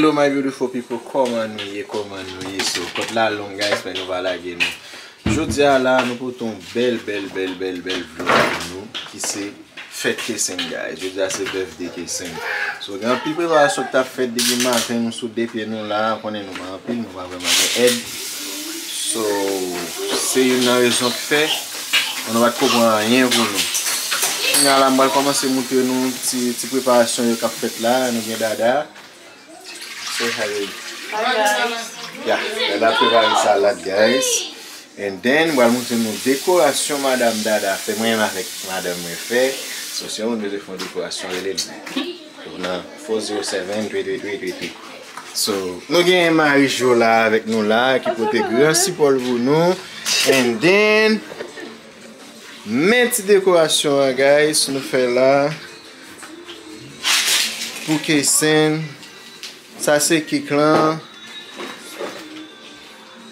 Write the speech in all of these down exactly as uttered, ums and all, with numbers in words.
Hello my beautiful people, kòman nou ye, kòman nou ye? So, kòt la long guys, men nou pa lage nou. Jodi a la, nou pote yon bèl, bèl, bèl, bèl, bèl vlog pou nou, ki se fèt Keseng, guys. Jodi a se birthday Keseng. So, gen anpil preparasyon ki t ap fèt depi maten, nou sou de pye nou la, konnen nou pa anpil, nou pa vrèman gen èd. So, se youn nan rezon k fè nou pa t ko pran anyen pou nou. Kounye a la, m pral kòmanse montre nou ti, ti preparasyon yo k ap fèt la, nou gen Dada. Say hi, baby. Hi, guys. Ya, Dada prepare salad, guys. And then, m pral montre nou dekorasyon madanm Dada fè. Mwen menm avèk madanm mwen fè. So, si yon moun bezwen fè yon dekorasyon, rele m. Nan four zero seven three three three three three. So, nou gen Marie Jo la avèk nou la, ki pote gran sipò l pou nou. And then, men ti dekorasyon an, guys, nou fè la. Pou Keseng, sa se kik lan.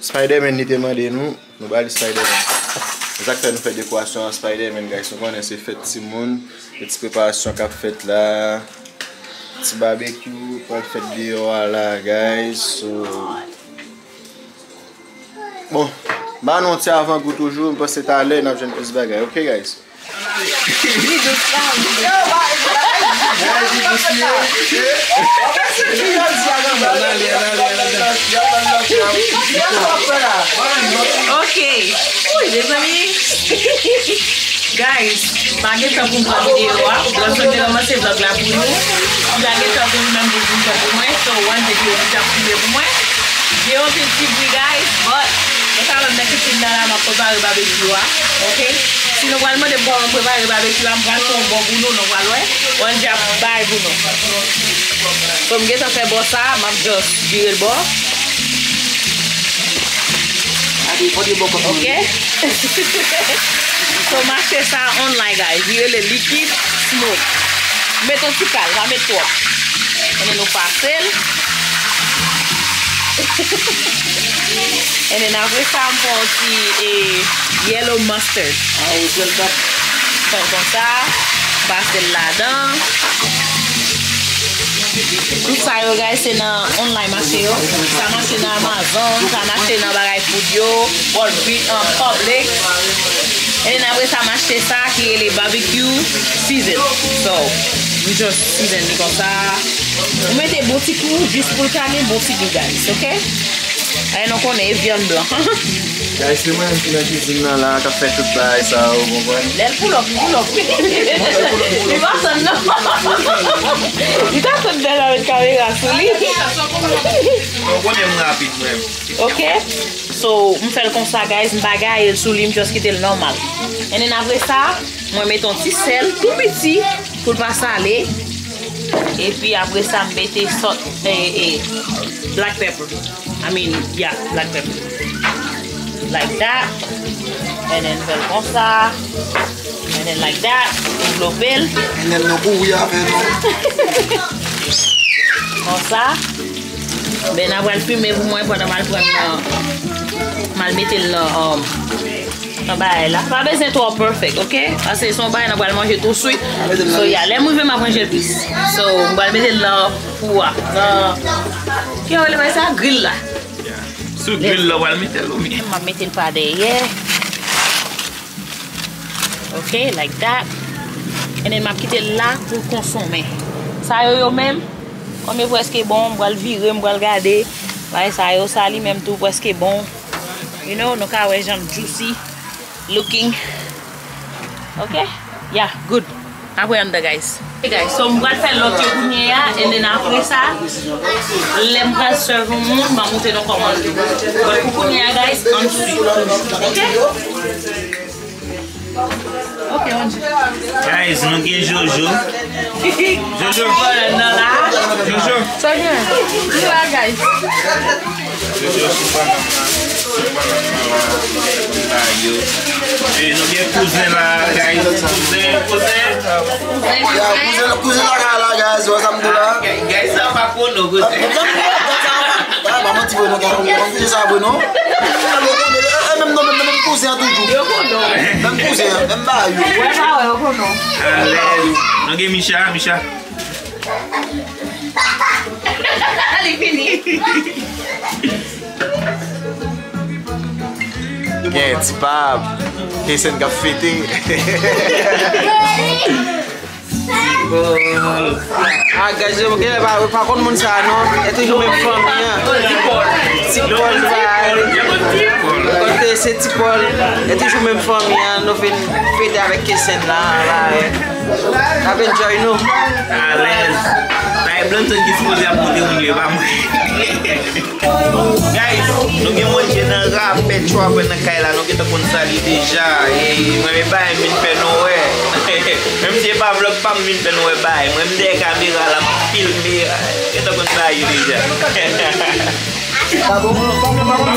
Spiderman li te mande nou, nou ba li Spiderman. Se sa k fè nou fè dekorasyon an Spiderman, guys. Nou konnen se fèt timoun, gen ti preparasyon k ap fèt la. Ti babekyou pral fèt deyò a la, guys. So, bon, m ba nou yon ti avangou toujou, m panse talè n ap jwenn plis bagay. Ok, guys? Li dous la, li dous. Ok. Wi, mezanmi. Guys, pa gen tan pou m pran videyo a. Lòt sou te kòmanse vlòg la pou nou. Li pa gen tan pou li menm pou l vin fè pou mwen. So, One J P yo ki ap filme pou mwen. Gen yon ti, ti bri, guys, but nou ka wè m nan kichen nan la, m ap prepare babekyou a, ok? Si nou pral mande m kòman m prepare babekyou a, m pral fè yon bon pou nou, nou pral wè. One J P ap bay pou nou. So, m gentan fè bò sa, m ap just vire l bò. Ade, pote bò kòt mwen. Ok? So, m achte sa online, guys. Li rele Liquid Smoke. Met yon ti kal, pa met twòp. And then nou pase l. And then apre sa, m pran yon ti, eh, yellow mustard. Ah, wi, sèl k ap. Fè l konsa, pase l ladan. Tout sa yo, guys, se nan online m achte yo. Sa m achte nan Amazon, sa m achte nan bagay food yo, Walgreens, um, Publix. And then apre sa, m achte sa ki rele barbecue season. So, m just season li konsa. M mete bon ti kou jis pou l ka gen bon ti gou, guys, ok? Ay, nou konnen e vyann blan. Guys, se mwen menm ki nan kizin nan la, k ap fè tout bagay sa yo, ou konprann? Lè l pull up, li pull up. Li pa tann non. Li ta tann lè l avèk kamera sou li. Ou konnen m rapid, mwen. Ok. So, m fè l konsa, guys, m pa gaye l sou li, m just kite l nòmal. And then apre sa, mwen mete yon ti sèl tou piti pou l pa sale. Epi apre sa, m mete salt, eh, eh, black pepper. I mean, yeah, black pepper. Like that. And then fè l konsa. And then like that. Devlope l. And then nou kouvri avè nou. Konsa. Ben, n a pral filme pou mwen pandan m al pran l nan, m al mete l nan, um, nan bagay la. Pa bezwen twò perfect, ok? Paske se yon bagay n a pral manje tou swit. So, yeah, lè m rive, m ap ranje l plis. So, m pral mete l nan fou a. Nan, ki yo rele bagay sa? Gril la. Sou gril la, w al mete l, ou mi. M ap mete l pa dèyè. Ok, like that. And then m ap kite l la pou l konsonmen. Sa yo, yo menm, kòm yo prèske bon, m pral vire, m pral gade. Bagay sa yo, sa li menm tou prèske bon. You know, nou ka wè jan l juicy looking. Ok? Yeah, good. Apre anndan, guys. Hey guys, so m pral fè lòt yo kounye a, and then apre sa, lè m pral serve yon moun, m a montre nou kòman l ye. But pou kounye a, guys, ann swiv toujou, ok? Ok, on dit. Guys, nou gen Jojo. Jojo. Nan la. Jojo. Sa gen? Li la, guys. Yo, sou banann nan, sou banann nan la, yo. E nou gen kouzen la, guys. Kouzen, kouzen. Ya, kouzen, kouzen la, la, guys, wè sa m di la. Guys, sa pa kono, kouzen. Ah, pa manti, vre, non, kouzen sa, vre, non. E, e, menm non, menm, menm kouzen an toujou. Yo kono. Menm kouzen an, menm bagay yo. Wè, pa wè, yo kono. Alèz. Nou gen Micha, Micha. Li fini. Gen ti pab. Kesen k ap fete. Ah, guys, yo, gen lè pa, pa konn moun sa a, non. E toujou menm fanmi an. Ti Pòl, ti Pòl, sa a. Kote se ti Pòl. E toujou menm fanmi an. Nou vin fete avèk Kesen la, la, eh. N ap enjoy nou. Alèz. Bay Blanton ki sipoze ap monte moun yo, e pa mwen. Guys, nou gen Monche nan rapè, trapè nan kay la, nou gentan konn sa li deja. E, mwen, e bagay m vin fè nou wè. Menm si e pa vlòg pa m, vin fè nou wè bagay. Mwen, m dèyè kamera la, m filme. Gentan konn bagay yo deja. Sa bon? Sa bon, sa bon, sa bon.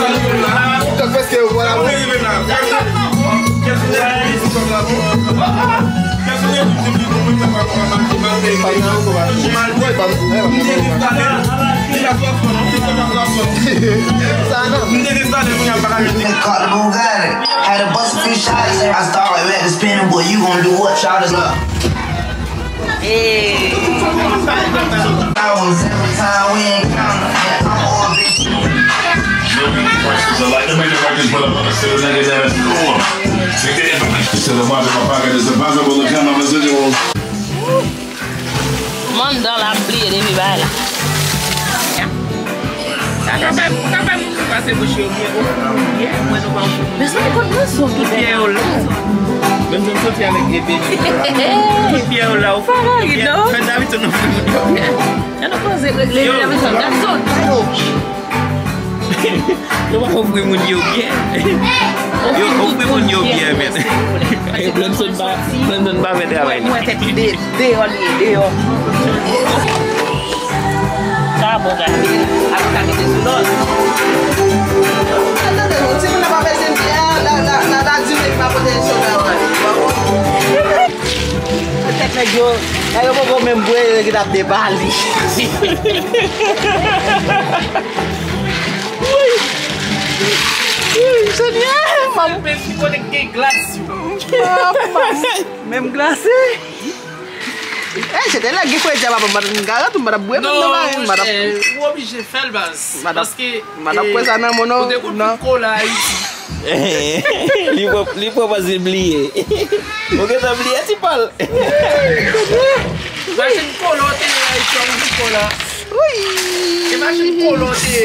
Sa prèske yo, vwala, bon. Sa non. Caught the Bugatti. Had a bus, three shots. I start right back to spinning, boy, you gon' do what? Shout us up. Hey. Hours every time we encounter. Yeah, I'm all bitch. Yo, mi practice. I like to make the practice, but I'm gonna sit a nigga down at the door. Take the information. Still a watch in my pocket. It's a possible to come. I'm residual. Mandan la ap bliye depi bay la. Sa ka fè, sa fè moun ki pase bouch yo byen, o, byen, mwen nou pa. Mezanmi, kot mwen sot ou dèyè yo la? Menm jan m soti avèk epe. Kot pyè yo la, ou fè Davidson nou fè moun yo byen. Nan nou koze regle Davidson, Davidson. Yo pa ofri moun yo byen. Yo ofri moun yo byen, men. Blanton pa, Blanton pa fè travay li. Mwen tèt li de, deyò li ye, deyò. Sa bon, gade. Ap ka mete sou lòt. Tande non, timoun nan pa bezwen byen, la, la, la, la, di men pa pote sou la, wè. Tèt nèg yo, nèg yo poko menm bwè, yo ki t ap debali. Wi. Wi, Senyè, manman. Men ki kote k gen glas yo. Manman. Menm glase. Eh, se te lè gen fredi a papa, m pa t ap garant, m pa t ap bwè menm nan mari m, m pa t ap. Non, monchè, ou oblije fè l, baz. Paske, m pa t ap pran sa nan men w, non. Ou te konn fout kola Ayiti. Li pran, li pran paske l bliye. Ou gentan bliye, Ti Pòl. Machin kola w te ye Ayiti, w ap di kola. Wi. E machin kola w te ye.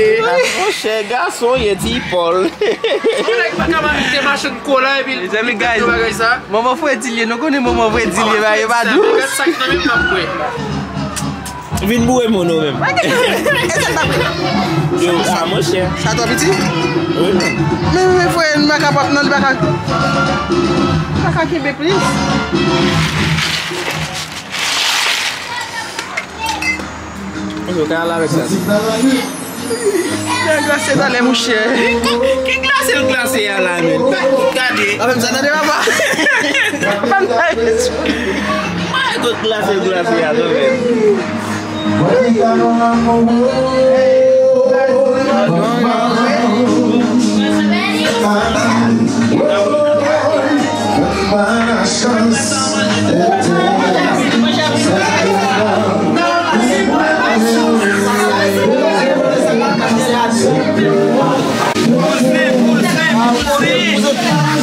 Monchè, gason ye, Ti Pòl. Yon nèg pa ka ma-, te machin kola epi l, mezanmi, guys, bagay sa. Manman fredi l ye, nou konnen manman fredi l ye, bagay yo pa dous. Gad sa k nan men m ap bwè. Vin boure moun ou menm. E sa l t ap fè? Yo, ah, monchè. Sa twò piti? Wi. Men, men, frè, m pa ka pap non, li pa ka, pa ka kenbe plis. Yo, ka al avèk sa. Nan glase talè, monchè. Ki, ki glase l glase a la, men? Gade. Afè m sa tande, papa. Ay, kot glase l glase a, non, men.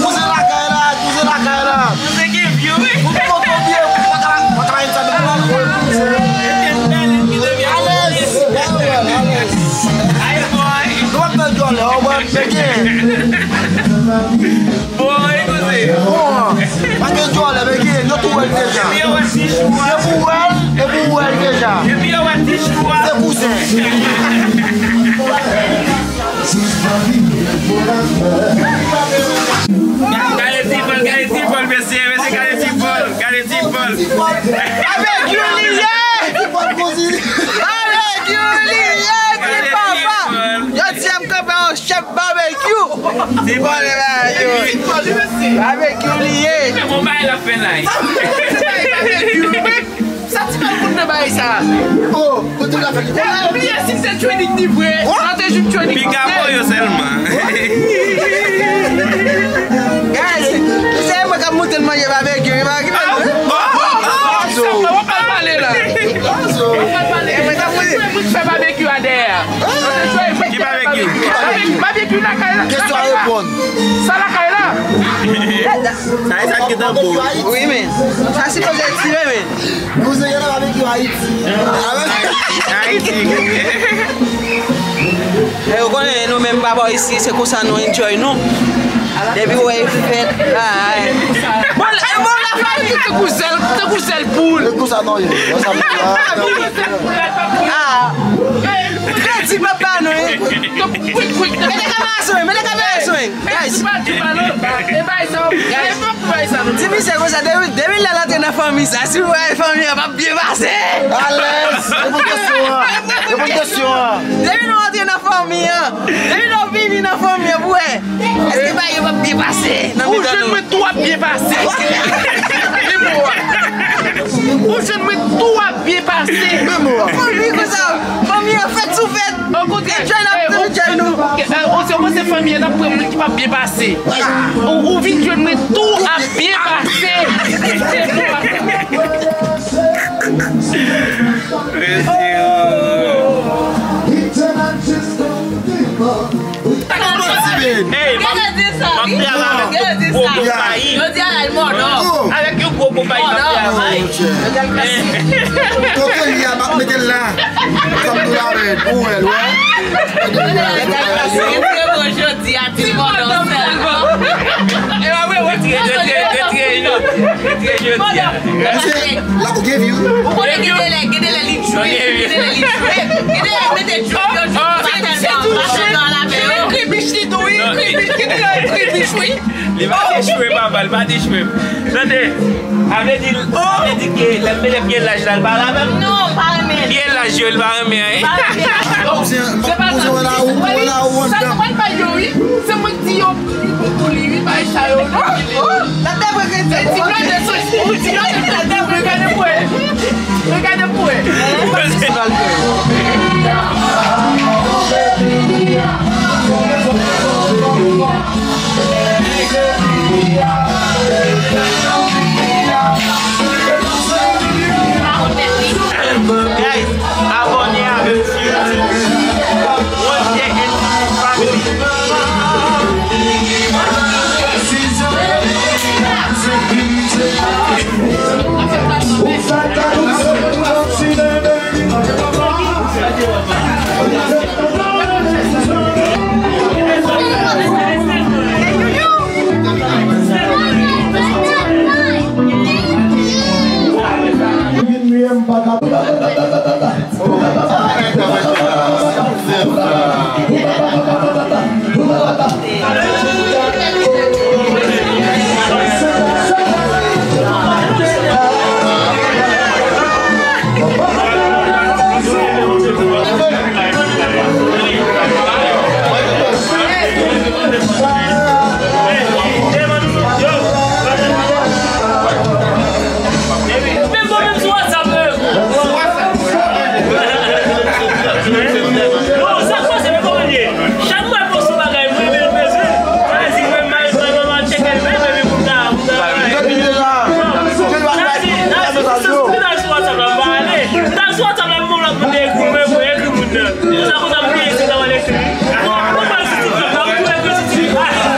Kouzen lakay la, kouzen lakay la. Kouzen gen vye, wi. Kouzen moto vye, pa ka, pa ka sa de. Alèz. Ay, boy. Nou ap nan dyòlè, w ap peke. Boy, kouzen. Bon, pa gen dyòlè, peke. Yo tou wè l te Depi yo wè ti chou a. Se pou wè l, e pou wè l deja. Depi yo wè ti chou a. Se kouzen. Gade ti vòl, gade ti vòl, mesye, mesye, gade ti vòl, gade ti vòl. Barbecue li ye! Barbecue li ye, ti papa! Yo di m kanpe yon chèf barbecue! Ti vòl, barbecue! Barbecue li ye! Bon, bay la fè la. Sa ti bèl moun nan bay sa. Oh, kote la fè ki. Ou bliye si se training li vre. Sa te jwenn training. Piga pou yo sèlman. Guys, se mwen k ap monte l manje barbecue. Li pa okipe nou. Sa mwen w ap al pale la. W ap al pale. E mwen k ap monte. Mwen k fè barbecue a dèyè. Ki barbecue? Barbecue lakay la. Kesyon a reponn. Sa lakay la. Sa e sa ki tan bon. Wi, men. Sa sipoze etire, men. Kouzen gen nan barbecue Ayiti. Ayiti. E ou konnen, nou menm papa isi, se konsa nou enjoy nou. Depi w wè e fèt, ay. Bon, e bon, la fami tankou sèl, tankou sèl poul. E konsa nou ye. Konsa nou ye. Ah. Kredi papa nou, hein. Mete kamera sou mwen, mete kamera sou mwen. Guys. Guys. Di misye konsa, depi, depi lè l antre nan fanmi sa, si w wè fanmi an p ap byen pase. Alèz, reponn kesyon an. Reponn kesyon an. Depi nou antre nan fanmi an, depi nou vini nan fanmi an, pou wè, èske bagay yo p ap byen pase nan mitan nou? Ou jwenn mwen tou ap byen pase. Li bon. Ou jwenn mwen tou ap byen pase. Fanmi konsa, fanmi an fèt sou fèt. Okontrè, enjoy la, eh, enjoy nou. Eh, ou se, ou se fanmi an ap pran moun ki p ap byen pase. Ou, ou vin jwenn mwen tou ap byen pase. Mesye, oh. Hey, m ap, m ap travay avèk yon gwo konpayi. Yo di a la, l mò dò. Avèk yon gwo konpayi m ap travay. Kote li a, m ap mete l la. Kòm nou la, men, ou wè l, wè. Retire, retire, retire, retire jodi a. Misye, la pou gen view. Ou konnen gen de lè, gen de lè li jwe, gen de lè li jwe, gen de lè li mete jwe, yo jwe pa tèlman, pa tèlman lape yo. Kribich li tou, wi, kribich, gen de lè kribich, wi. Li pa te chwe, papa, li pa te chwe. Tande, sa vle di, sa vle di ke lè m mete pye laj la, l pa renmen m? Non, pa renmen. Pye laj yo, l pa renmen, hein? Pa renmen. Se pa sa. Sa nou pral bay yo, wi. Se mwen ki di yo, pou li, wi, bay sa yo, non. La te vre ke ti blòdè sou, ti blòdè la te vre, gade pou wè. Gade pou wè. Guys, abòne avèk YouTube. One J N T V Family. Menm bon, menm sou WhatsApp, menm. Non, sa k pase, men kòman l ye? Chak mwen poste yon bagay, mwen menm bezwen. Mwen di, mwen, mwen, mwen, mwen, mwen tcheke l, mwen, mwen, pou m ta, pou m ta. Nan, si, si, si, si, sou WhatsApp la, m pa ale. M ta sou WhatsApp la, m lòt moun ekri, mwen, mwen ekri moun nan. Konsa, konsa, m bliye si m ta pral ekri. Mwen, mwen, mwen, si, si, si, m ap tou ekri, si, si, si.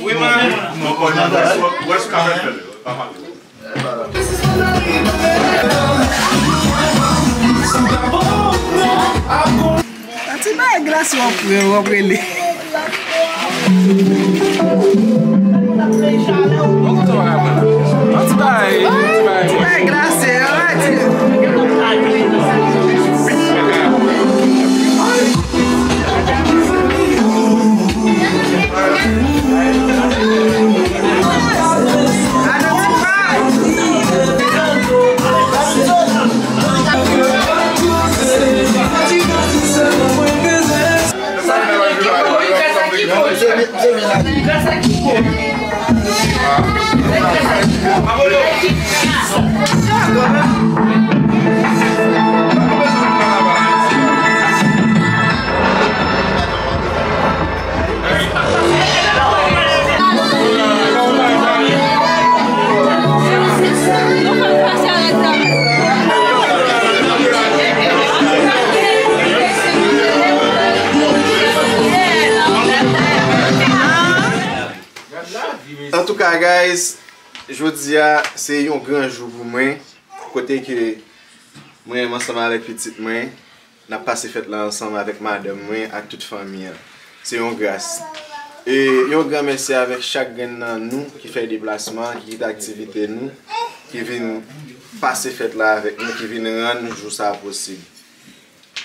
Wi, man. Yon ti bagay glase w ap pran, w ap rele. Yon ti bagay, yon ti bagay. Ti bagay glase, alright. Antouka, guys, jodi a se yon gran jou pou mwen, kote ke mwen menm ansanm avèk pitit mwen, n ap pase fèt la ansanm avèk madanm mwen ak tout fanmi an. Se yon gras. E yon gran mèsi avèk chak grenn nan nou ki fè deplasman, ki kite aktivite nou, ki vin pase fèt la avèk nou, ki vin rann jou sa a posib.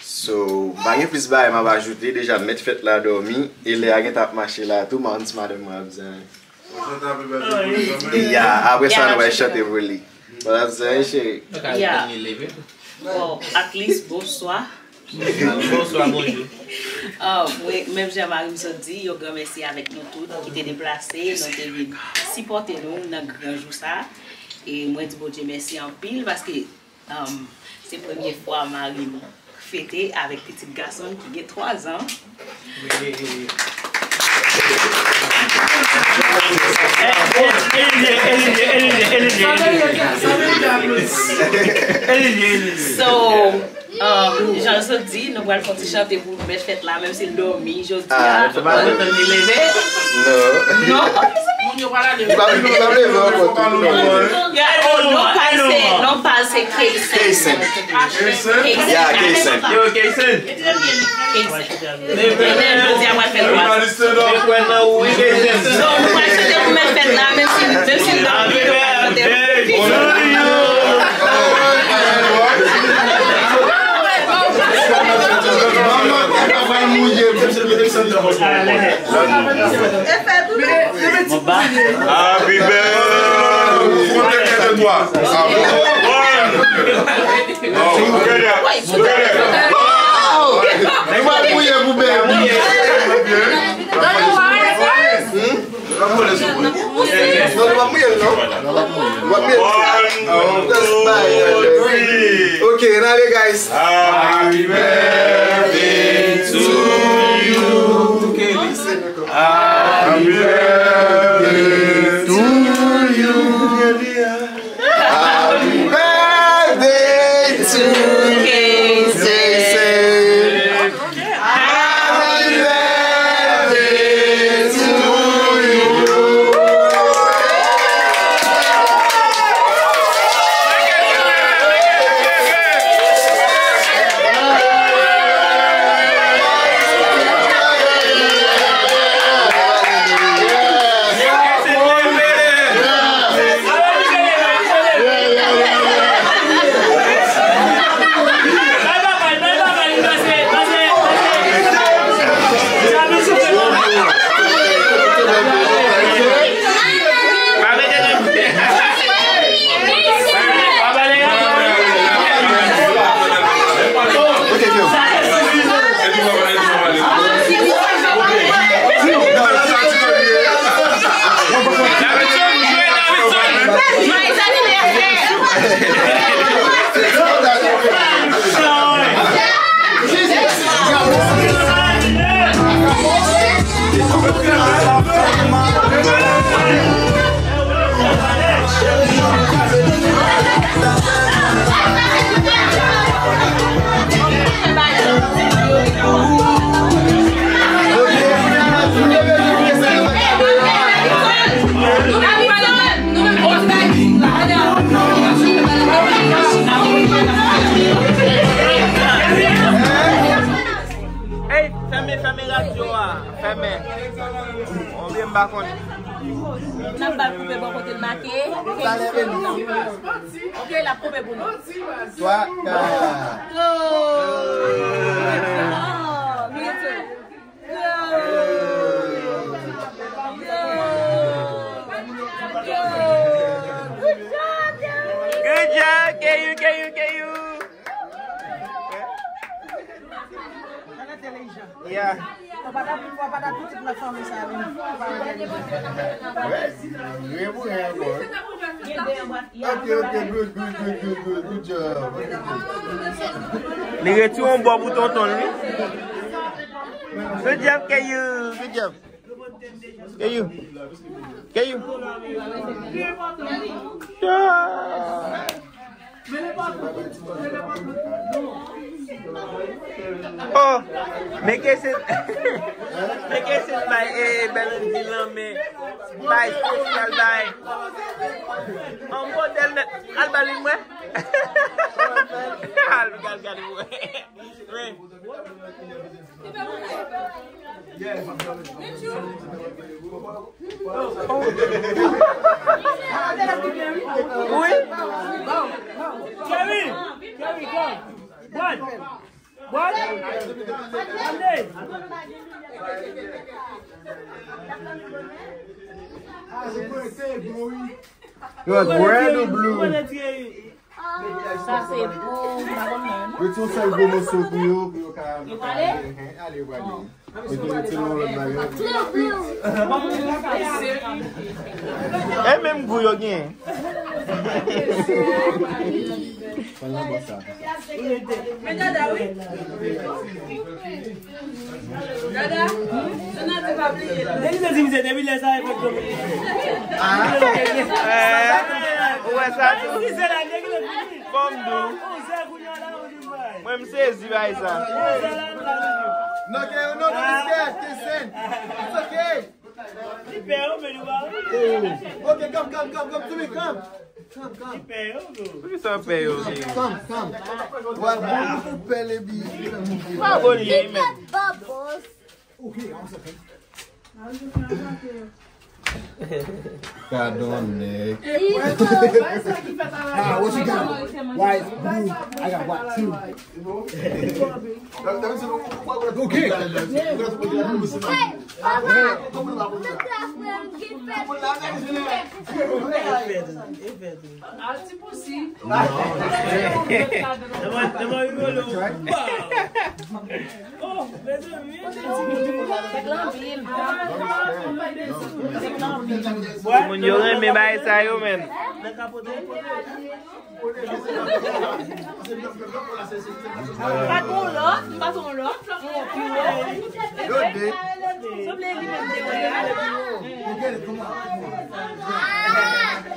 So, m pa gen plis bagay m ap ajoute, deja m mèt fèt la dòmi, e lè a gentan ap mache la tou, m pa konn si madanm mwen ap zen. Ya, apre sa, nou pral chante pou li. Bon, ap zen, cheri. Ya. Bon, at least, bonswa. Bonswa, bonjou. Ah, wi, menm jan mari m sot di, yon gran mèsi avèk nou tout ki te deplase, nou te vin sipòte nou nan gran jou sa. E mwen di Bondye mèsi anpil paske, um, se premye fwa mari m fete avèk pitit gason l ki gen twa zan. So, um, jan l sot di, nou pral fè yon ti chante pou mèt fèt la, menm si l dòmi jodi a. Ah, fè pa tann li leve. Non. Non, moun yo pa la leve. Li pa leve ankò. Oh, non, pa se, non, pa se Kaysen. Kaysen. Kaysen. Yeah, Kaysen. Yo, Kaysen. Kaysen. Mwen jodi a mwen fè lwa. Mwen kwè nan ou, wi, Kaysen. So, nou pral chante pou mèt fèt la, menm si, menm si l dòmi, nou pral chante. Manman, papa pral mouye. Happy birthday. Konte de twa. Ah bon? One. Non, ou genyen. Ou genyen. Nou va mouye pou bebe. Hmm? Non, nou va mouye, non? Nou va mouye. One, two, three. Ok, n ale, guys. Happy birthday to you. Happy birthday to you. Happy birthday to Kaysen. Happy birthday to you. M pa konn. N ap ba l koupe bò kote l make. Sa leve nou. Ok, l ap koupe pou nou. Twa, kat. Oh! Yo! Yo! Yo! Yo! Good job, Jerry! Good job, K U, K U, K U! Yeah. Fò pa ta, fò pa ta pitit nan fanmi sa, men. Wi, wi, wi, wi. Ok, ok, good, good, good, good, good, good job. Li retire yon bò pou tonton l, wi. Good job, K U. Good job. K U. K U. Yeah. Oh, men ke se, men ke se bay, eh, Bèlandi lanmen. Bay espesyal, bay. An modèl nèt. Al ba li mwen. Al, al gade mwen. Wi. Jerry, Jerry, come. One. One. One day. Yo, red ou blue? Sa se pou, m pa konn non. Yo, ti yon sèl gwo moso pou yo, pou yo ka. Yo prale? Ale, yo prale. Mete, mete yon lòt bagay. E menm gou yo gen. Pran nan bò sa. Men dada, wi. Dada, Donald pa bliye la. Depi se di misye, depi lè sa e fèk domine. Ah. Ou wè sa tou? Fò m di w. Mwen m sezi bay sa. No, ke, no, no, it's okay. It's okay. Li pè yo, men li pa. Ok, come, come, come, come to me, come. Come, come. Li pè yo, bro. Poukisa w pè yo, bro? Come, come. Wè, bon, nou pou pè le bi. Pa bon li ye, men. Ok, I'm sorry. Pardon, nèg. Ah, what you got? White, blue. I got white too. Okay. Al ti pousi. Moun yo renmen bagay sa yo, men. Pa t yon lòt, m pa t yon lòt. Yo de. Sanble li menm te wè.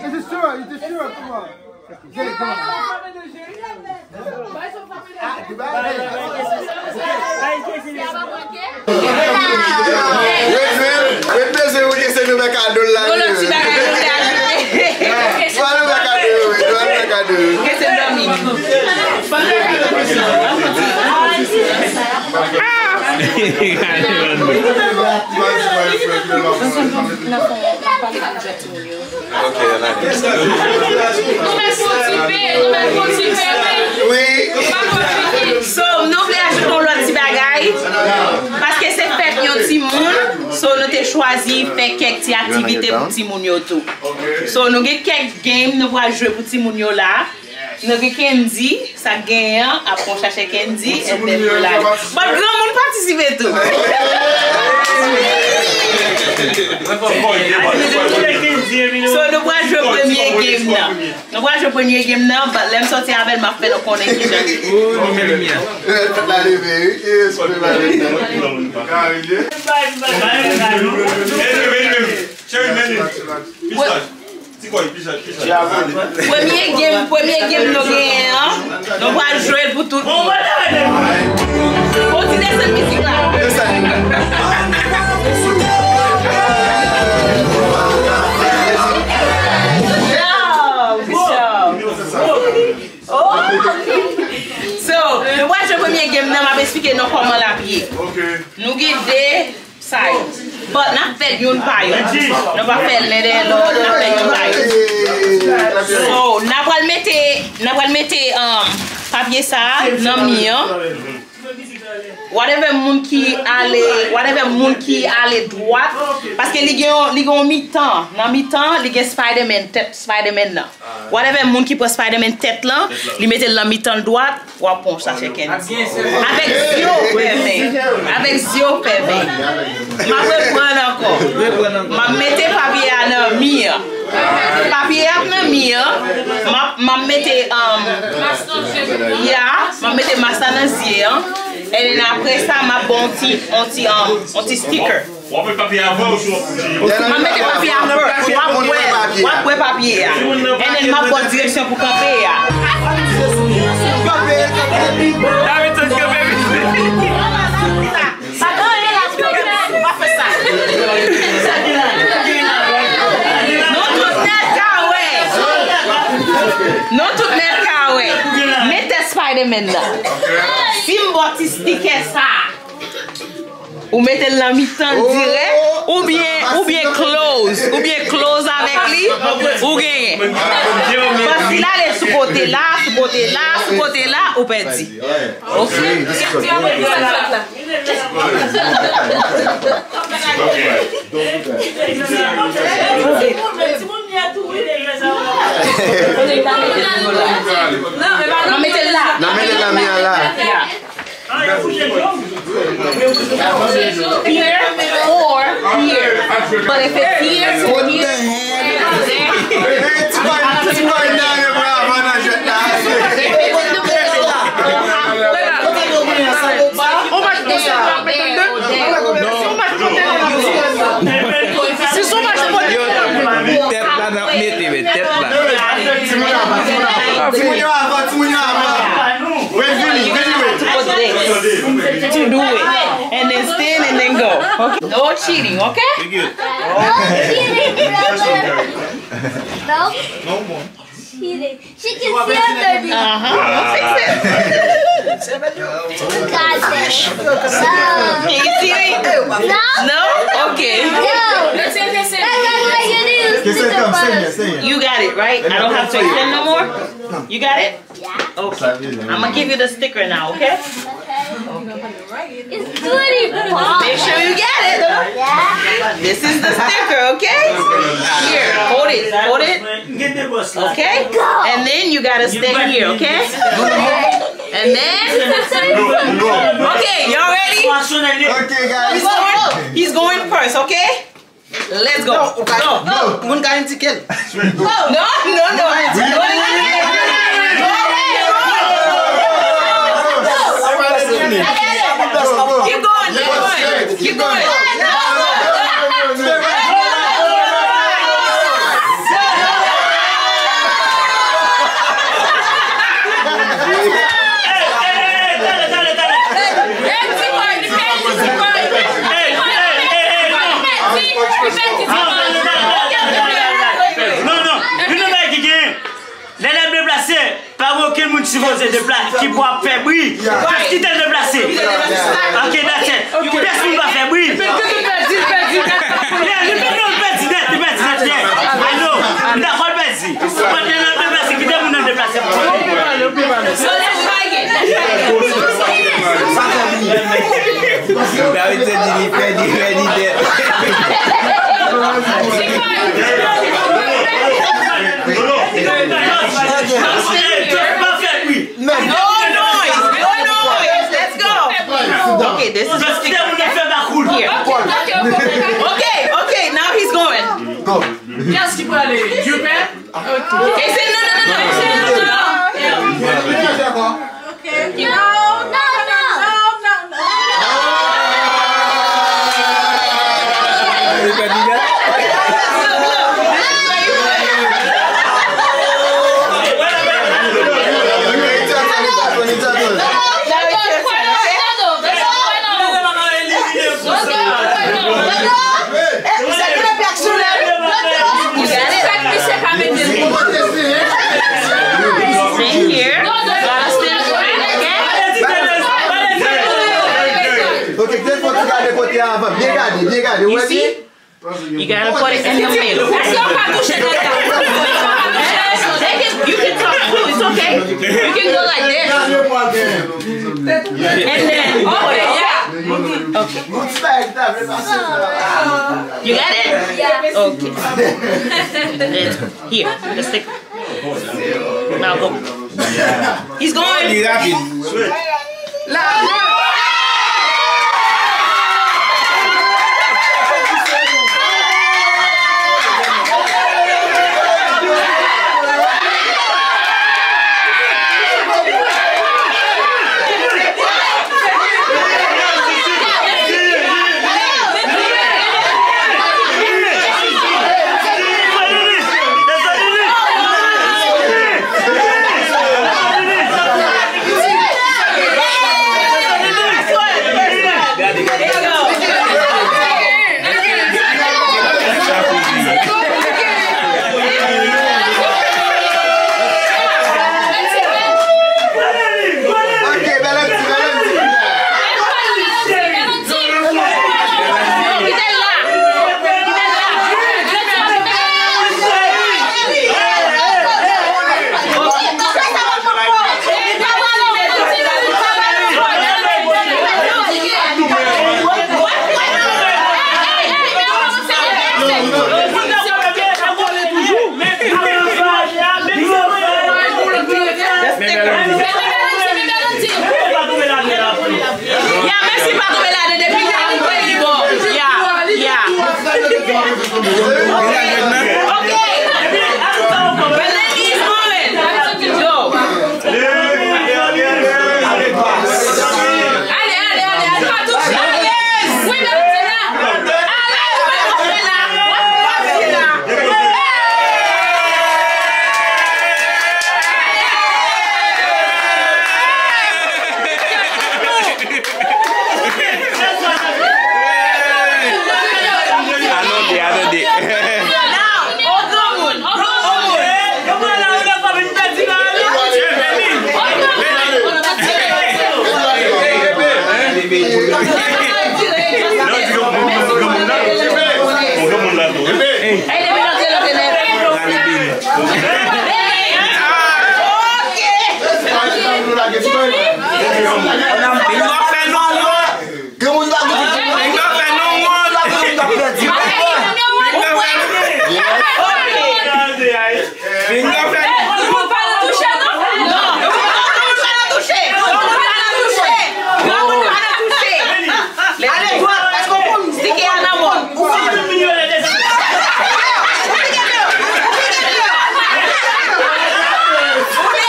It's a syrup, it's a syrup, come on. Jay, come on. Ah, di bagay. Ret, ret, ret bezwen ou ke se nou fè kado l la. Bon, lòt ti bagay nou fè ajoute. Swa nou fè kado yo, swa nou fè kado yo. Ke se dòmi. Nan fon, nan fon, pale pou jèt moun yo. Ok, ann ale. Nou mèt fon ti pe, nou mèt fon ti pe, wi. Wi. So, nou vle ajoute yon lòt ti bagay. Paske se fèt yon timoun, so nou te chwazi fè kèk ti aktivite pou timoun yo tou. So, nou gen kèk game nou pral jwe pou timoun yo la. Nou gen Candy, sa k genyen an, ap pran chache Candy, and then nou la. But granmoun patisipe tou. So, nou pral jwe premye game nan. Nou pral jwe premye game nan, but lè m sòti avè l, m ap fè nou konnen kijan. Tout la leve, wi. Yes, tout la leve. Cheri, men li. Pisaj. Ti kòy, pisaj, pisaj. Premye game, premye game nou genyen an, nou pral jwe l pou tout moun. Bon, ti desann mizik la. Desann. Good job. Oh. So, nou pral jwe premye game nan, m ap eksplike nou kòman l ap ye. Ok. Nou gen de side. But n ap fè l youn pa youn. Nou pa fè l len dèyè lòt, n ap fè l youn pa youn. So, n a pral mete, n a pral mete um, papye sa a nan mi an. Whatever moun ki ale, whatever moun ki ale dwat, paske li gen yon, li gen yon mitan. Nan mitan, li gen Spider-Man, tèt Spider-Man nan. Whatever moun ki pran Spider-Man tèt lan, li mete l nan mitan l dwat, w ap pran yon sachè Candy. Avèk zye w fèmen. Avèk zye w fèmen. M ap reprann ankò. M ap mete papye a nan mi an. Papye a ap nan mi an. M ap, m ap mete, um, ya, m ap mete mas la nan zye an. And then apre sa, m ap ba w yon ti, yon ti, um, yon ti sticker. W ap met papye a avan ou sou w ap koute? M ap mete papye a first. W ap wè, w ap wè papye a. And then m ap ba w direksyon pou kanpe a. David, sa kanpe. Pa gen anyen la pou kanpe, pa fè sa. Nou tout nèt ka wè. Nou tout nèt ka wè. Met tèt Spider-Man nan. Si m ba w ti stikè sa. Ou mete l nan mitan dirèk, oubyen, oubyen close, oubyen close avèk li, ou genyen. Paske si l ale sou kote la, sou kote la, sou kote la, ou pèdi. Ok. Nan mete l la. Nan mete l nan mi an la. Here or here. But if it's here, here, Yo, tèt la n ap mete, men tèt la. Timoun yo avan, timoun yo avan. Red, vini, vini, red. To put this, to do it, and then stand and then go. Okay? No cheating, okay? We good. No cheating, brother. No? No more. Cheating. She can see under me. Uh-huh. Fix it. Got it. Can you see me? No? No? Okay. No. That's what you do. You got it, right? I don't have to extend no more? You got it? Okay. I'm gonna give you the sticker now, okay? Okay. It's twenty-four. Make sure you get it. Yeah. This is the sticker, okay? Here, hold it, hold it. Okay? And then you gotta stand here, okay? And then, okay, y'all ready? Okay, guys. He's going, he's going first, okay? Let's go. Go. No, moun ka endike l. No, no, no. Keep going, keep going, keep going. Non, non, youn nan bagay ki genyen, lè n ap deplase, pa gen okenn moun ki sipoze deplase, ki pou ap fè bri. Jis kite l deplase. Ok, that's it. Pyès moun pa fè bri. Yeah, li pèdi, li pèdi nèt, li pèdi nèt, yeah. I know. M dakò, l pèdi. Pandan n ap deplase, kite moun nan deplase pou mwen. David te di li pèdi, pèdi nèt. Pa fè bri. No noise, no noise. Let's go. Okay, this is the sticker. Here. Okay, okay, now he's going. Go. Kiyès ki prale? Jupè? Okay. He said no, no, no, no. He said no, no, no. Okay. No, no, no, no, no, no. Same here. Gotta stand straight, okay? Ok, kite l fò ti gade kote. Avan, byen gade, byen gade. Ou wè byen? You gotta put it in the middle. Èske yo pa touche tèt la? They can, you can talk too. It's okay. You can go like this. And then, okay, yeah. Okay. You got it? Yeah. Okay. Here, let's take. Now go. He's going. Li rapid. Ya, mèsi, pa tonbe ladan depi lè li bon. Ya, ya. Ok. But let me go in. Yo. Ale, ale, ale, ale, pa touche. Wi, Valentina. Ale, ou mèt kanpe la. W ap kanpe la. Atande, atande. Now, o granmoun, o granmoun. Granmoun pa goute. Granmoun pa pèdi. Granmoun pa nan touche, non. Non. Granmoun pa nan touche. Granmoun pa nan touche. Ale dwat, paske w konn stike a nan mòn. Ou konn. Ou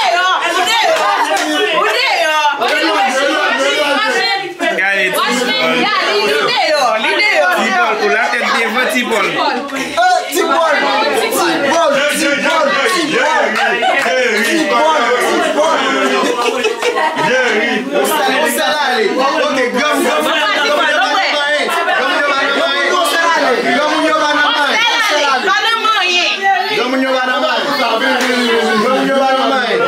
deyò, ou deyò. Ou deyò, ou deyò. Ou deyò. Gade, Ti Pòl. Ya, li, li deyò, li deyò. Ti Pòl, pou la tèt devan, Ti Pòl. Ti Pòl. Ti Pòl, Ti Pòl, Ti Pòl. Ti Pòl, Ti Pòl. Yon sèl, yon sèl ale. Ok, granmoun, granmoun, granmoun yo pa nan manyen. Granmoun yo pa nan manyen. Yon sèl ale. Granmoun yo pa nan manyen. Yon sèl ale. Pa nan manyen. Granmoun yo pa nan manyen. Granmoun yo pa nan manyen.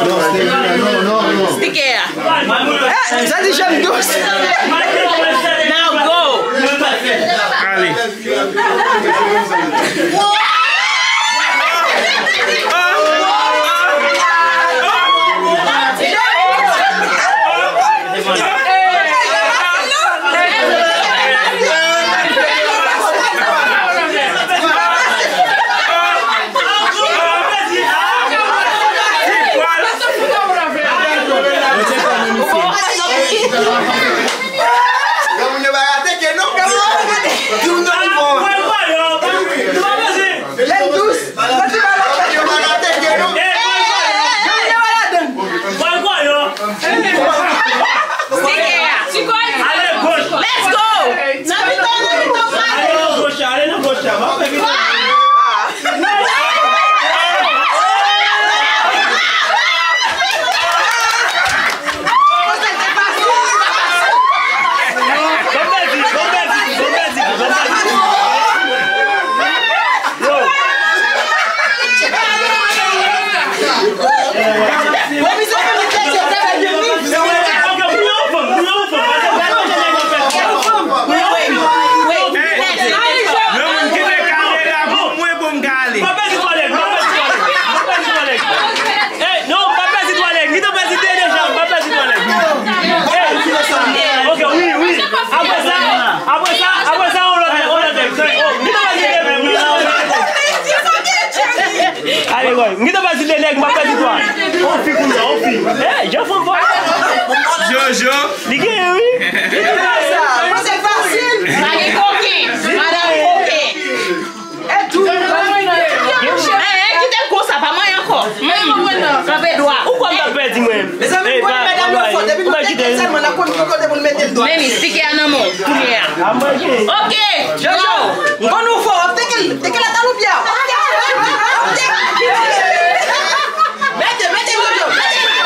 Non, non, non, non. Stike a. Eh, sa di jèn dous. Now go. Ale. Granmoun yo pa ka teke non. Di moun nan li bon. Lèl dous. Granmoun yo pa ka Ale, Roy, m gentan pèdi de nèg, m ap pèdi twa. On fi kounye a, on fi. Eh, jan fanm voye. Jojo. Li genyen, wi. Li genyen. Se fasil. Pa gen koken. Madanm koken. E tou. Eh, eh, kite l konsa, pa manyen ankò. Hmm. Kanpe dwat. Ou kwè m t ap pèdi, mwen? Mezanmi, mwen medam yo fò, depi nou teke l sèlman, n ap konn ki kote pou n mete l dwat. Men li, tike a nan men w, kounye a. Ok, Jojo, m konn ou fò, w ap teke l, teke l a talon pye a. Mete, mete, Jojo, mete, Jojo.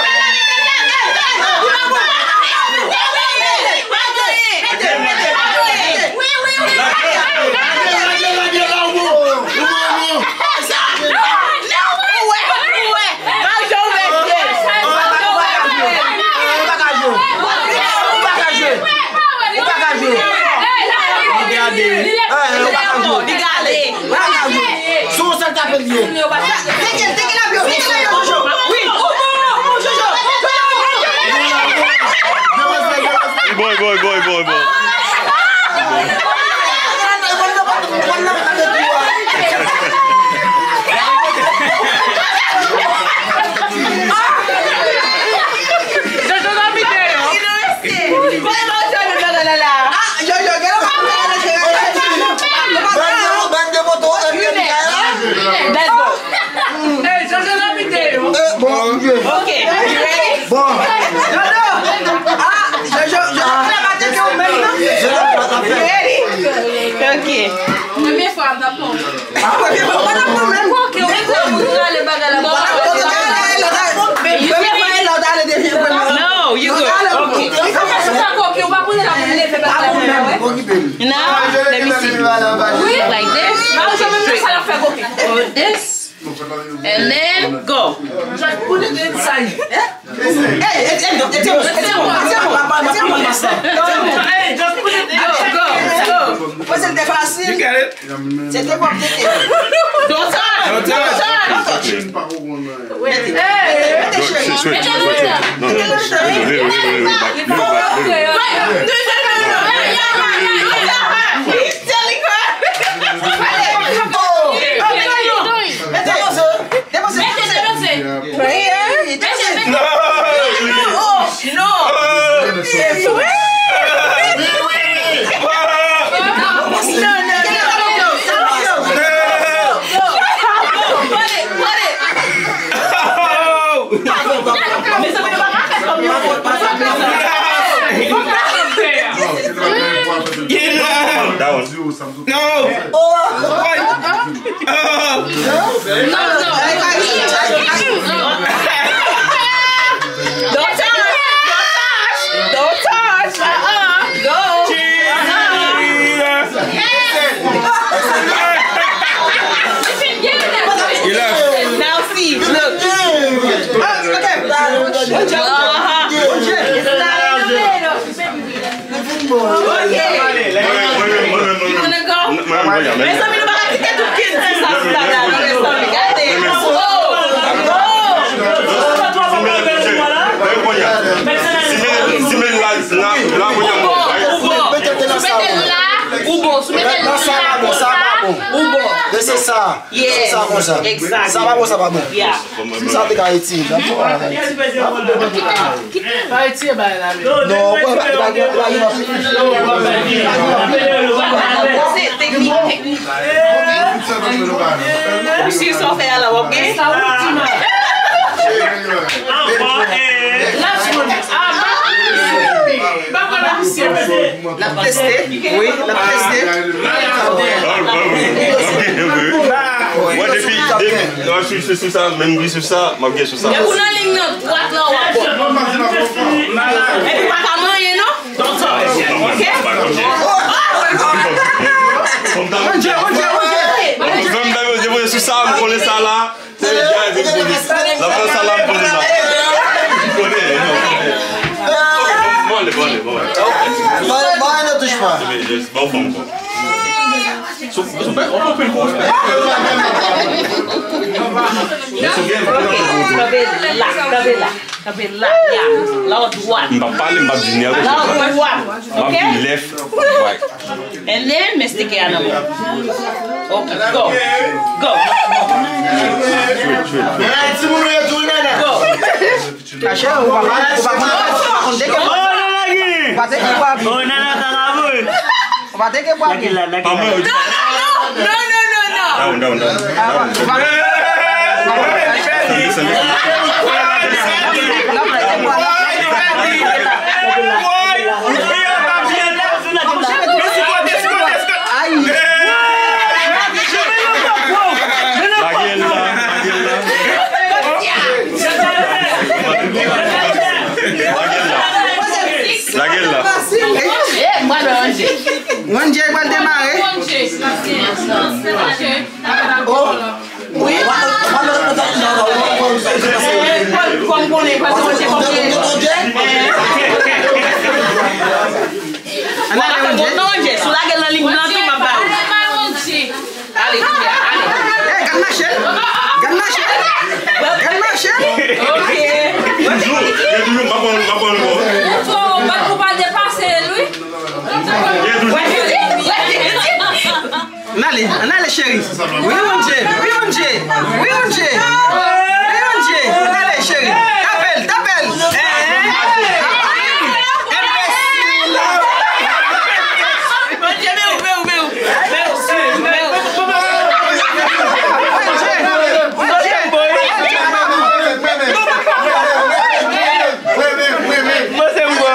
Ou pa ka jwe. Ou pa ka jwe. Ou pa ka jwe. Ou pa ka jwe. Ou pa ka jwe. Sou yon sèl tape l ye. Teke l, teke l avyon, teke l avyon, Jojo. Wi. Jojo. Boy, boy, boy, boy, boy. Jojo nan mite yo. Bande, bande moto, F P K la. Let's go. Hey, Jojo nan mite yo. Eh, bon, ok. Ok, you ready? Bon. Jojo. Ah, Jojo, Jojo, fè maten ke ou menm nan. You ready? Ok. Premye fwa, m t ap pran. Ah, premye fwa, m t ap pran menm. Ok, ok, ok, ale bagay la. No, you good. Ok. Ou pa koke, ou pa konnen la pou leve bagay la. Now, let me see. Like this. Okay, straight. Like this. And then go. Just put it inside. Hey, it's in, it's in, it's in, it's in, it's in, it's in, it's in. Go, go, go. Mwen se te fasil. You got it. Se te kòm te te. Don't touch. Don't touch. Don't touch. Mete, mete, mete, mete, mete. He's telling her. Depoze, depoze. Mete, depoze. No. No. That one. No! Oh! What? Oh! No, no, no. Don't touch! Don't touch! Don't touch! Uh-uh! Go! Now see, look. Uh-huh. Ok. You wanna go? Mezanmi, nou pa ka kite tout kid ti sa sou tab la, non, mezanmi. Gade. Oh! Oh! Si men, si men la, la, la, ou bon. Ou bon. Ou mete l la, ou bon. Ou mete l la, ou bon. Lese sa. Yeah. Sa konsa. Exactly. Sa pa bon, sa pa bon. Yeah. Si sa te ka retire, sa bon. Pa retire bagay la, men. Non, pa, pa, pa, pa, pa. Se teknik, teknik. Ou si sa w fè a la, w ap gen? Last one. Ah, ba, ba, ba, ba, ba. L ap teste. Wi, l ap teste. Mwen depi, depi, non, sou, sou, sou sa, menm wi, sou sa, m ap gen sou sa. Depi w nan liy nan dwat la, w ap bon. Epi w pa ka manyen, non. Ok? Fè m ta, depi sou sa, m konnen sa la. Se gaz, se polis. Nan pran sa la, m poze sa. M konnen, non. Bon, ale, bon, ale, bon, ale. Bon, bon, ne touche pas. Bon, bon, bon. Sou, sou, on peut plus le faire. Ok, kanpe la, kanpe la, kanpe la, ya. La w dwat. M p ap pale, m p ap di ni anyen. La w dwat, ok? M ap di left, right. And then, mistake a nan men w. Ok, go. Go. Go. Kache, ou pa, ou pa, ou pa konn, ou pa konn teke bwag la. Ou pa teke bwag. Ou pa teke bwag. Non, non, non, non, non, non, non, non, non. Down, down, down. Ah, ou pa, ou pa, ou pa konn teke bwag. Ay. Lage l la, lage l la. Lage l la. Lage l la. Eh, mwen, mwen, mwen. One J pral demare. Oh. Wi. Kòm konnen, paske mwen te konprann. Ann ale, Ronje. Non, Ronje, si w lage l nan liy blan tou, m ap ba ou. Ale, ale. Ey, gad mache l. Gad mache l. Gad mache l. Ok. Toujou, gen toujou, m ap pran, m ap pran l ankò. Ou pa depase l, wi. Gen toujou. Ann ale, ann ale, cheri. Wi, Ronje, wi, Ronje, wi, Ronje, wi, Ronje. Ann ale, cheri. Tape l, tape l. Eh, eh. Enbesil. Ronje, men ou, men ou, men ou. Men ou, men ou. Ronje, Ronje. Mwen se m bò.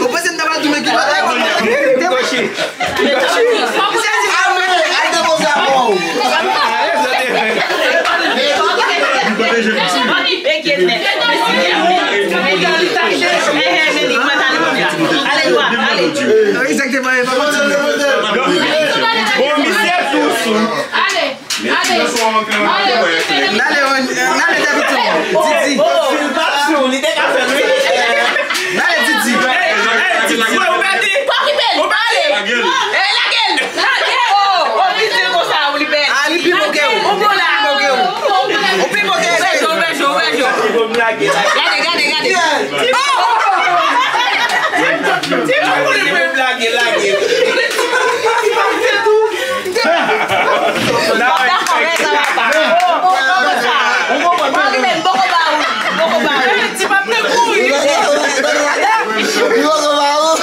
Ou panse m ta pral tounen ki bagay? Kochi. Kochi. Ay, depoze a bò. Egzakteman, e pa kontinye. Bon, misye tou sou. Ale, ale, ale, ale, David, Didi. Sil pa t sou, li te ka fè l, wi. Ale, Didi. Ey, Didi, ou pèdi. Pa okipe l. Ou pèdi. Ale. Ey, lage l. Lage l. Oh, oh, Didi, konsa, ou li pèdi. Ah, li pi bon ke ou. Ou bon la. Li pi bon ke ou. Ou pi bon ke ou. Ouvè je w, ouvè je w, ouvè je w. Gade, gade, gade. Oh! Ti moun li menm lage, lage. Dakò, rete la, papa. Ou konprann sa? Mwen menm, m poko ba ou. M poko ba ou. Ti pap te kouri. Li poko ba ou.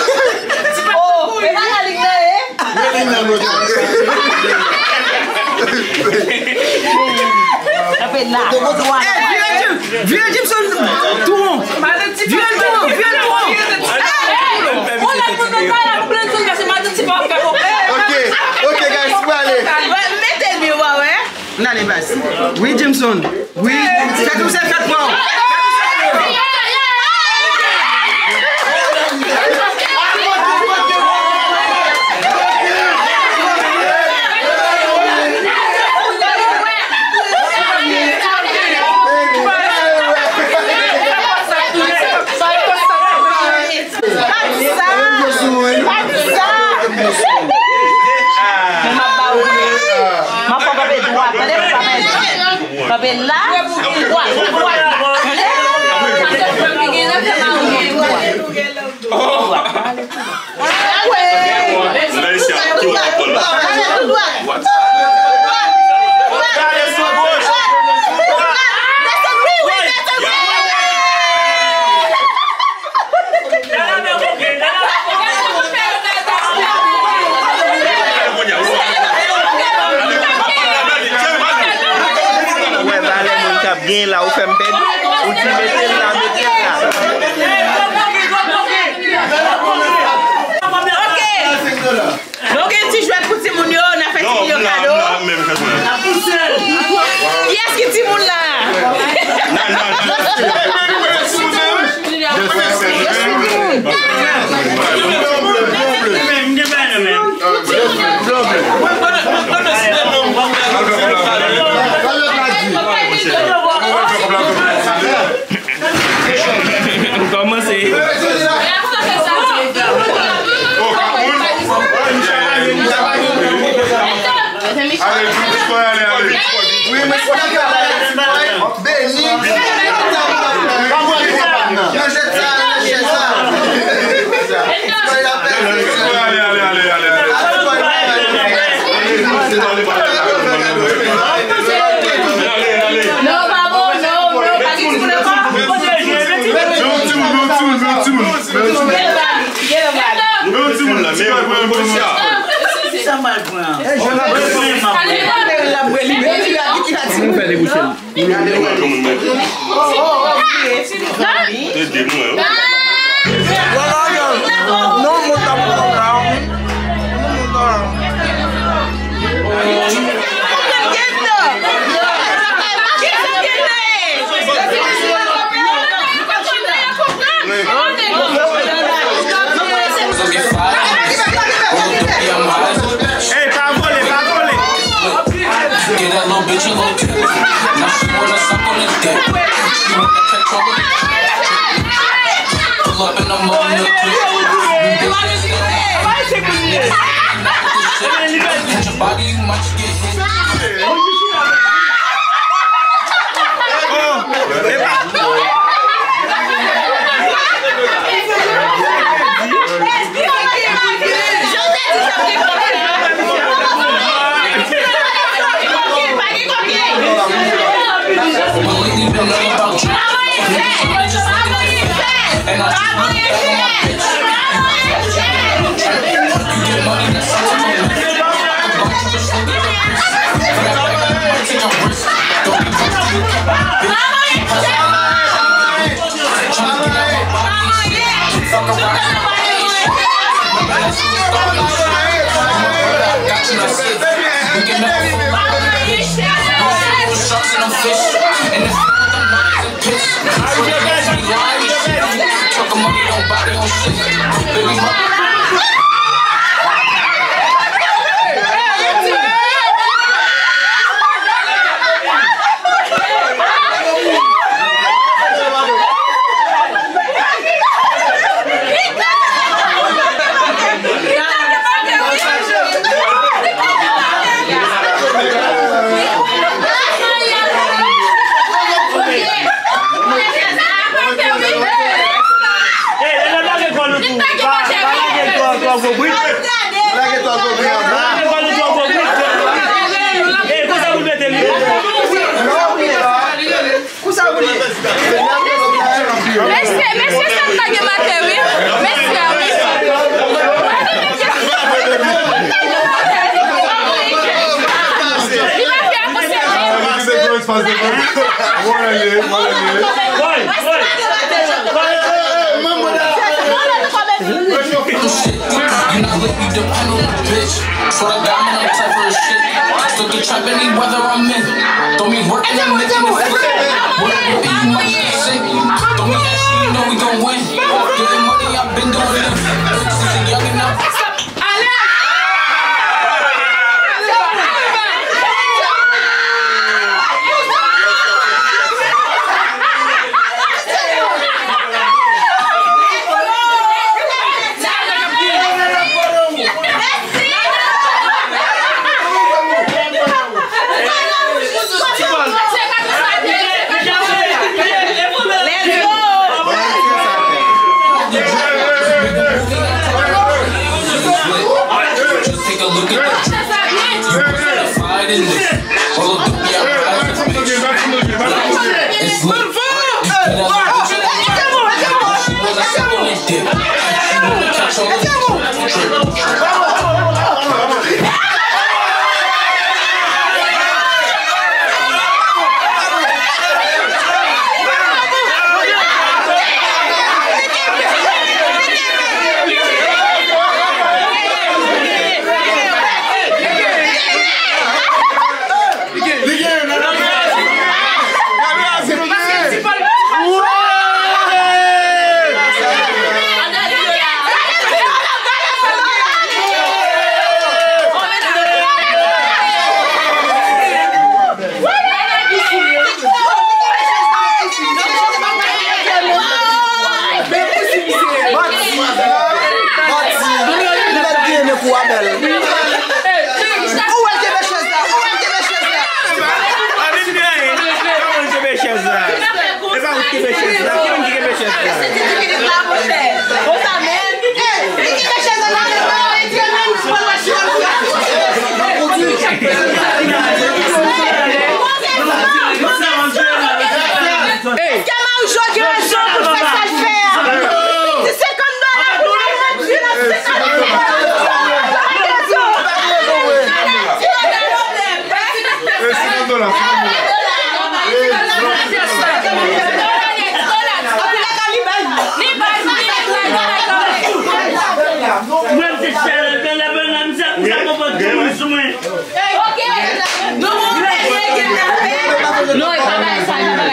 Oh, e pa la liy nan ye. Kanpe la. Vire Jim-, vire Jimson tou won. Vire l tou won, vire l tou won. Ok, ok, guys, prale. Mete l byen, w a wè. N ale, baz. Wi, Jimson. Wi, fèt ou se fèt pa w. Pati sa! Pati sa! Men m ap ba ou li. M ap fè w kanpe dwat. Tande, m ap fè kanpe la. Dwat, dwat. Tande? Dwat. Dwat. Gade sou goch. Ou wè valè moun k ap gen la, ou fè m pèdi. Ou di mete l la, mete l la. Ok. Nou gen ti jwèt pou timoun yo, n a fè timoun yo kado. Kiyès ki timoun la? Ou kòmanse. Ale, ale, ale. Beni. Nan jèt sa, nan jèt sa. Ale, ale, ale, ale. Non, pa bon, non, non, pa gen timoun ankò. Gen lòt bali, gen lòt bali. Sa mal pran. Ede mwen. Non, moun ta pran la. Hey, pa vole, pa vole. Give that little bitch a little tip. Now she wanna suck on the dick. She wanna catch all the pull up in the morning. Put your body, you might get hit. Lage twa gwo brik. Lage twa gwo brik. Mesye, mesye, sa m lage maten, wi. Mesye, wi. Li pa fè a konse. Pase devan, pase devan. Mwen ale, mwen ale. Boy, boy. Boy, boy. Shit, you not let me depend on a bitch. Swear to God, man, I'm tough as shit. Still can trap any weather I'm in. Throw me work in the Nick in the fit. Work with you, my shit sick. Throw me action, you know we gon' win. Getting money, I've been doing this since a young enough.